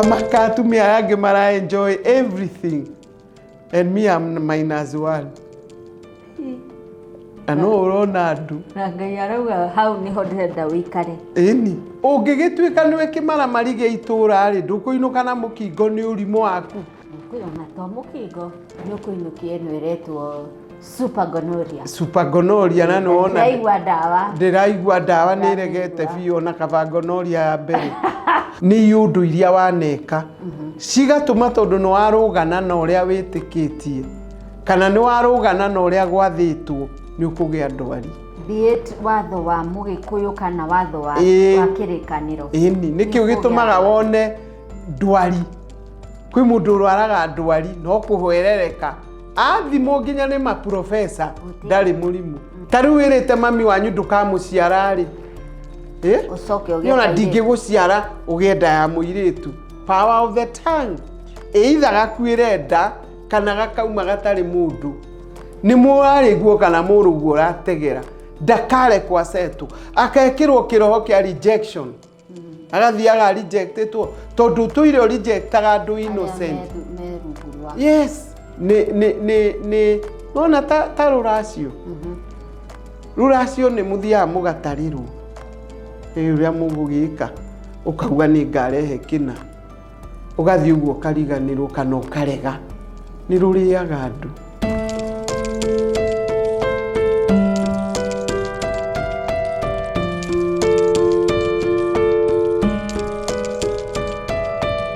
Ndamaka atumia aya angĩ mara enjoy everything and me am minus one. Na no ũrona andũ. Na Ngai arauga hau nĩho ndĩrenda ũikare. Ĩni ũngĩgĩtuĩka nĩwe kĩmaramari gĩa itũũra rĩ, ndũkũinũka na mũkingo nĩ ũrimũ waku. Ona to mũkingo, nĩ ũkũinũkia ĩno ĩretwo super gonorrhea. Super gonorrhea, na nĩ wona Ndĩraigua ndawa. Ndĩraigua ndawa nĩ ĩregete biũ, ona kaba gonorrhea ya mbere. Nĩ iũndũ iria waneka cigatũma, tondũ nĩ warũgana na ũrĩa wĩtĩkĩtie kana nĩ warũgana na ũrĩa gwathĩtwo, nĩ ũkũgĩa ndwari. Be it watho wa Mũgĩkũyũ kana watho wa, wa kĩrĩkanĩro. Ĩni nĩkĩo gĩtũmaga wone ndwari. Kwĩ mũndũ ũrwaraga ndwari no kũhwerereka, athimwo nginya nĩ maprofesa, ndarĩ mũrimũ. Ta rĩu wĩrĩte mami wanyu ndũkamũciara rĩ, ĩ? Ũcoke ũgĩe Ona kairĩtu. Ndingĩgũciara ũgĩe nda ya mũirĩtu. Power of the tongue, either gakuĩre nda kana gakauma gatarĩ mũndũ. Nĩ mũrarĩguo kana mũrũguo ũrategera, ndakarekwo acetwo, akekĩrwo kĩroho kĩa rejection, agathiaga rejectĩtwo tondũ ũtũire ũrejectaga andũ innocent. Arĩa me rungu rwa. Yes, nĩ nona ta rũracio. Rũracio nĩ mũthiaga mũgatarĩrwo ĩ ũrĩa mũgũgĩka, ũkauga nĩ ngarehe kĩna, ũgathiĩ ũguo ũkariganĩrwo kana ũkarega. Nĩ rũrĩaga andũ.